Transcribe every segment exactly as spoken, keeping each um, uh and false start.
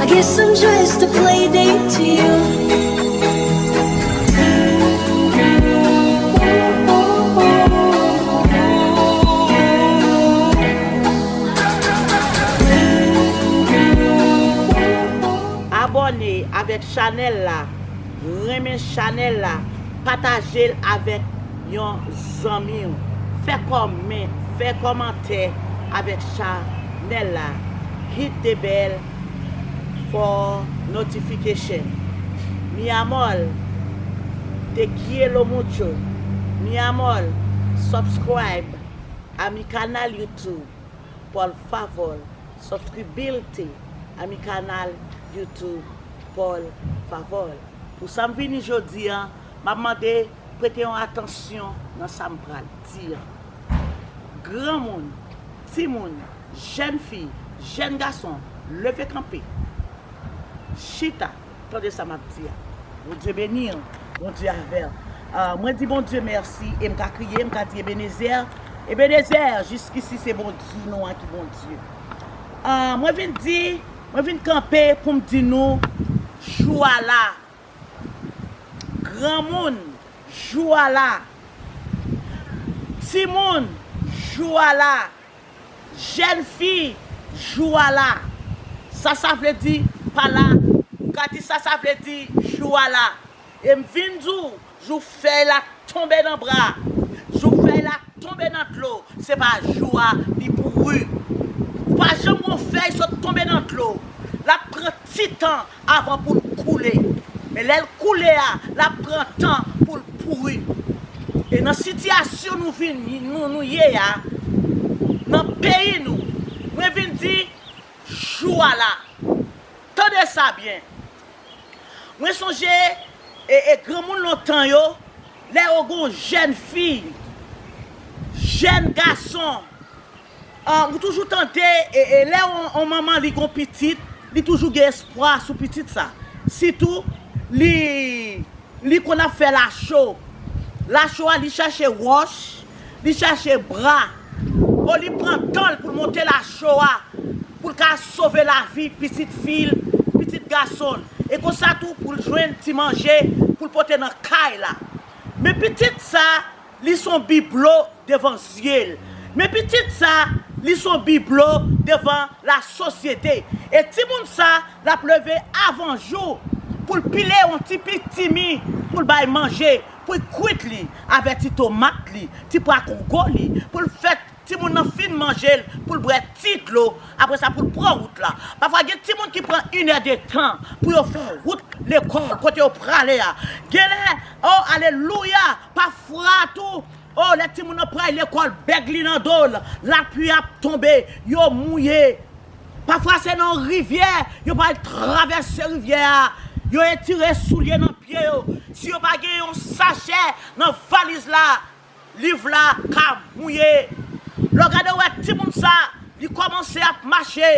I guess I'm just a playdate to you. Abòne avèk chanèl la, renmen chanèl la, pataje l avèk yon zanmi w, fè kòmen, fè kòmantè avèk chanèl la, hit the bell for notification. Mi amor, te quiero mucho. Mi amor, subscribe a mi canal YouTube, por favor. Suscríbete a mi canal YouTube, por favor. Pou sa m vini jodi a, m ap mande prete yon atansyon nan sa m pral di a. Granmoun, timoun, jèn fi, jèn gason, leve kanpe. Chita, tande sa m ap di a. Bondye beni w, Bondye avè w. Ah, mwen di Bondye mèsi e m ka kriye, m ka di Ebenezè, Ebenezè, jiskisi se Bondye nou an ki Bondye. Ah, mwen vin di, mwen vin kanpe pou m di nou, jou a la. Granmoun, jou a la. Timoun, jou a la. Jèn fi, jou a la. Sa sa vle di pa la? Ou ka di sa sa vle di jou a la. E m vin di w, jou fèy la tonbe nan bra, jou fèy la tonbe nan dlo, se pa jou a li pouri. Ou pa janm wè yon fèy sot tonbe nan dlo, l ap pran ti tan avan pou l koule. Men lè l koule a, l ap pran tan pou l pouri. E nan sitiyasyon nou vin, nou, nou ye a, nan peyi nou, mwen vin di, jou a la. Tande sa byen. Mwen sonje, e, e granmoun lontan yo, lè yo gon jèn fi, jèn gason, ah, ou toujou tande, e, e lè yon, yon manman li gon pitit, li toujou gen espwa sou pitit sa. Sitou, li, li konn ap fè lacho. Lacho a, li chache wòch, li chache bra. O, li pran tan l pou l monte lacho a, pou l ka sove lavi pitit fi l, pitit gason l. E konsa tou pou l jwenn ti manje pou l pote nan kay la. Men pitit sa, li s on biblo devan zye l. Men pitit sa, li s on biblo devan lasosyete. E timoun sa, l ap leve avan jou pou l pile yon ti pitimi pou l bay manje, pou l kwit li avèk ti tomat li, ti pwa kongo li, pou l fè timoun nan fin manje l, pou l bwè ti dlo, apre sa pou l pran wout la. Pafwa gen timoun ki pran inèdetan pou yo fè wout lekòl kote yo prale a. Genlè, o alelouya, pafwa tou, o lè timoun nan pral lekòl, bèg li nan do l, lapli ap tonbe, yo mouye. Pafwa se nan yon rivyè, yo pral travèse rivyè a, yo etire soulye nan pye yo. Si yo pa gen yon sachè nan valiz la, liv la ka mouye. Lè w gade w wè timoun sa, li kòmanse ap mache,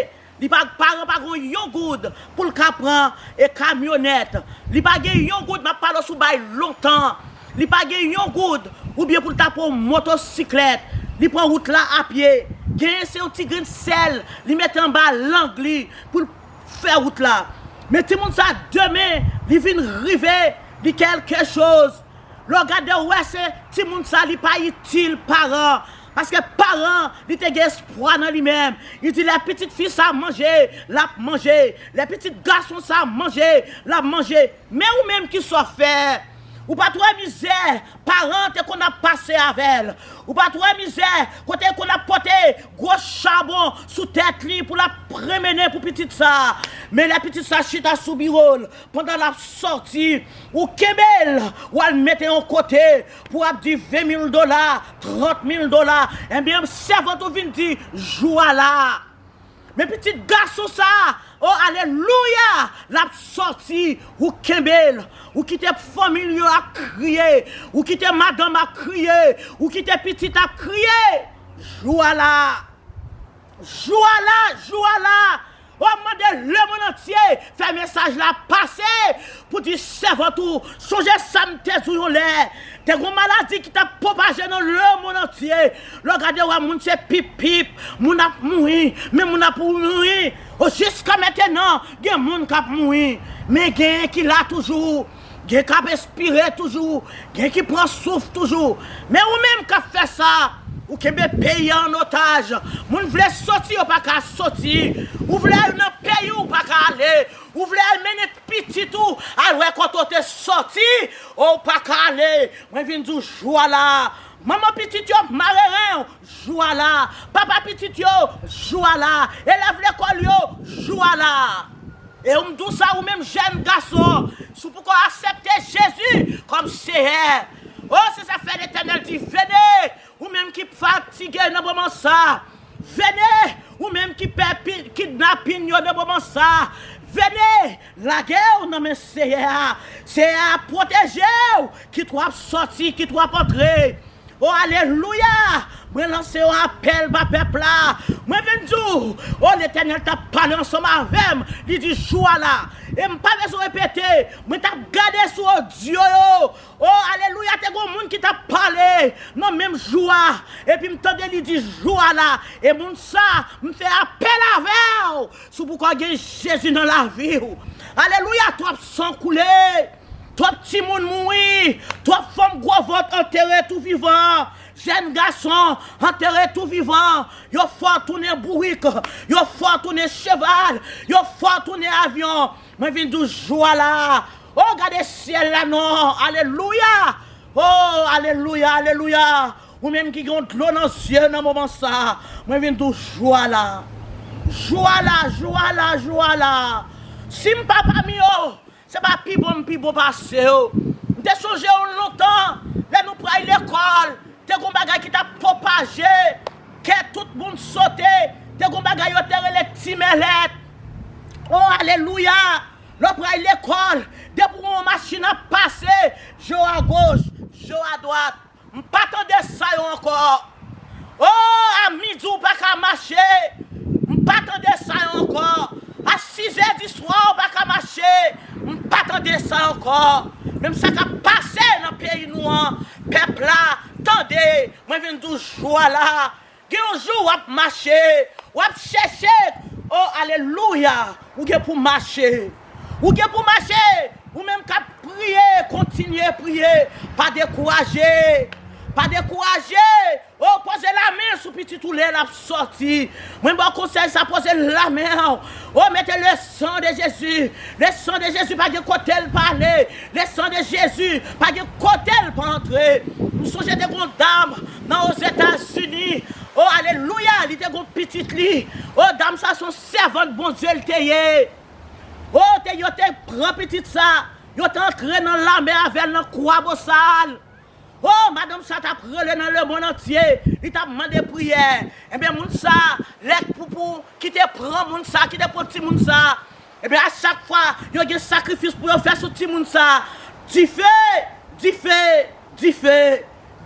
li pa, paran pa gen yon goud pou l ka pran e kamyonèt. Li pa gen yon goud, m ap pale w sou bagay lontan. Li pa gen yon goud, oubyen pou l ta pran yon motosiklèt. Li pran wout la apye. Genyen se yon ti grenn sèl li mete anba lang li pou l fè wout la. Men timoun sa demen, li vin rive, li kèlke choz. Lè w gade w wè se timoun sa li pa itil paran. Paske paran li te gen espwa nan li menm. Li di lè pitit fi sa manje, l ap manje. Lè pitit gason sa manje, l ap manje. Men ou menm ki sa w fè? Ou pa t wè mizè paran te konn ap pase avè l? Ou pa t wè mizè kote l konn ap pote gwo chabon sou tèt li pou l ap prenmennen pou pitit sa? Men lè pitit sa chita sou biwo l, pandan l ap sòti, ou kenbe l, w al mete yon kote pou w ap di ven mil dola, trant mil dola. Ebyen, sèvant ou vin di, jou a la. Men pitit gason sa, o alelouya, l ap sòti, ou kenbe l, ou kite fanmi l yo ap kriye, ou kite madanm ap kriye, ou kite pitit ap kriye. Jou a la. Jou a la, jou a la. O, m mande lemonn antye fè mesaj la pase pou di sèvant ou, sonje sa m te di w yon lè, Te gon maladi ki t ap pwopaje nan lemonn antye. Lè w gade, w wè moun se pip pip, moun ap mouri, men moun ap mouri. O, jiska mentenan, gen moun k ap mouri, men gen ki la toujou. Gen k ap espire toujou, gen ki pran souf toujou. Men ou menm k ap fè sa, ou kenbe peyi a an otaj. Moun vle soti, yo pa ka soti. Ou vle al nan peyi, ou pa ka ale. Ou vle al mennen pitit ou al wè kote w te soti, ou pa ka ale. Mwen vin di w jou a la. Manman pitit yo mare ren w, jou a la. Papa pitit yo, jou a la. Elèv lekòl yo, jou a la. E ou m di w sa, ou menm jèn gason, si w poko aksepte Jezi kòm Seyè. O, se sa k fè Letènèl di, vene, ou menm ki fatige nan moman sa. Vene, ou menm ki pè pi- kidnapin yo nan moman sa. Vene, lage w nan men Seyè a. Seyè a pwoteje w, kit w ap soti, kit w ap antre. O, alelouya! Mwen lanse yon apèl ba pèp la. Mwen vin di w, o, Letènèl t ap pale ansanm avè m. Li di, jou a la. E m pa bezwen repete. Mwen t ap gade sou odyo yo. O, alelouya, te gon moun ki t ap pale nan menm jou a. Epi m tande li di, jou a la. E moun sa, m fè apèl avè w. Si w poko gen Jezi nan lavi w. Alelouya, twòp san koule. Twòp timoun mouri, twòp fanm gwo vant antere tou vivan, jèn gason antere tou vivan, yo fè w tounen bourik, yo fè w tounen cheval, yo fè w tounen avyon. Mwen vin di w jou a la. O, gade syèl la non, alelouya. O, alelouya, alelouya. Ou menm ki gen dlo nan zye nan moman sa, mwen vin di w jou a la. Jou a la, jou a la, jou a la. Si m pa pami yo, se pa pi bon m pi bon pase yo. M te sonje yon lontan, lè nou pral lekòl, te gon bagay ki t ap pwopaje, kè tout moun sote, te gon bagay yo te rele ti mèlèt. O, alelouya! Lè w pral lekòl, depi w wè yon machin ap pase, je w agoch, je w adwat. M pa tande sa yo ankò. O, a midi w pa ka mache. M pa tande sa yo ankò. A sizè di swa w pa ka mache. M pa tande sa yo ankò. Menm sa k ap pase nan peyi nou an, pèp la, tande, mwen vin di w jou a la. Gen yon jou w ap mache, w ap chèche. O, alelouya! Ou gen pou mache. Ou gen pou mache. Ou menm k ap priye, kontinye priye. Pa dekouraje. Pa dekouraje. O, poze lamen sou pitit ou lè l ap sòti. Mwen ba w konsèy sa, poze lamen w. O, mete le sang de Jésus. Le sang de Jésus pa gen kote l pa ale. Le sang de Jésus pa gen kote l pa antre. M sonje te gon dam nan Ozetazini. O, alelouya, li te gon pitit li. O, dam sa se yon sèvant Bondye l te ye. O, te, yo te pran pitit sa, yo te antre nan lame avè l nan Kwabosal. O, madanm sa t ap rele nan lemonn antye, li t ap mande priyè. Ebyen, moun sa, lè poupou ki te pran moun sa, ki te pran timoun sa, ebyen, a chak fwa, yo gen sakrifis pou yo fè sou timoun sa. Dife, dife, dife,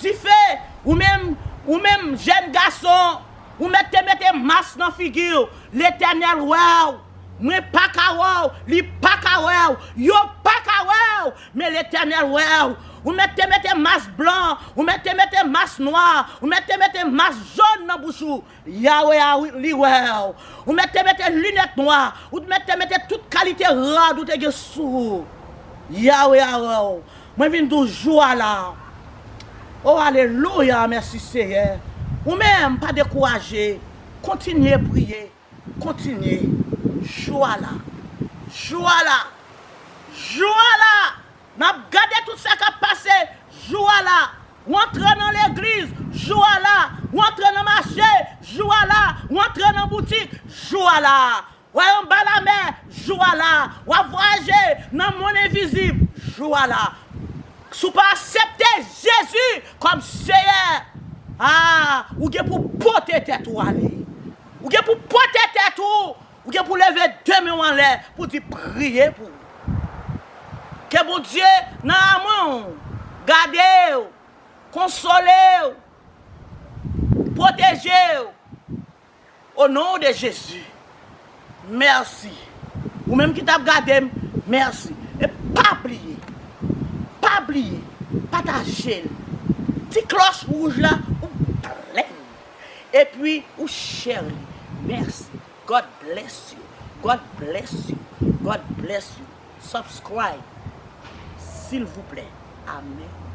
dife. Ou menm, ou menm, jèn gason, ou mèt te mete mas nan figi w. Letènèl wè w. Mwen pa ka wè w, li pa ka wè w, yo pa ka wè w, men Letènèl wè w. Ou mèt te mete mas blan, ou mèt te mete mas nwa, ou mèt te mete mas jòn nan bouch ou. Yawe a, li wè w. Ou mèt te mete linèt nwa, ou mèt te mete tout kalite rad ou te gen sou ou. Yawe a wè w. Mwen vin di w jou a la. O, alelouya, mèsi Seyè. Ou menm, pa dekouraje. Kontinye priye. Kontinye. Jou a la. Jou a la. Jou a la. N ap gade tout sa k ap pase. Jou a la. W antre nan legliz. Jou a la. W antre nan mache. Jou a la. W antre nan boutik. Jou a la. W al anba lamè. Jou a la. W ap vwayaje nan monn envizib. Jou a la. Si w pa aksepte Jezi kòm Seyè, a, ou gen pou pote tèt ou ale. Ou gen pou pote tèt ou. Ou gen pou leve de men w anlè pou di, priye pou ou. Ke Bondye nan lanmou w gade w, konsole w, pwoteje w. O non de Jezi, mèsi. Ou menm ki t ap gade m, mèsi. E pa bliye, pa bliye, Pataje l. Ti klòch wouj la, ou plen. Epi, ou share li. Mèsi. God bless you. God bless you. God bless you. Subscribe. Silvouplè. Amen.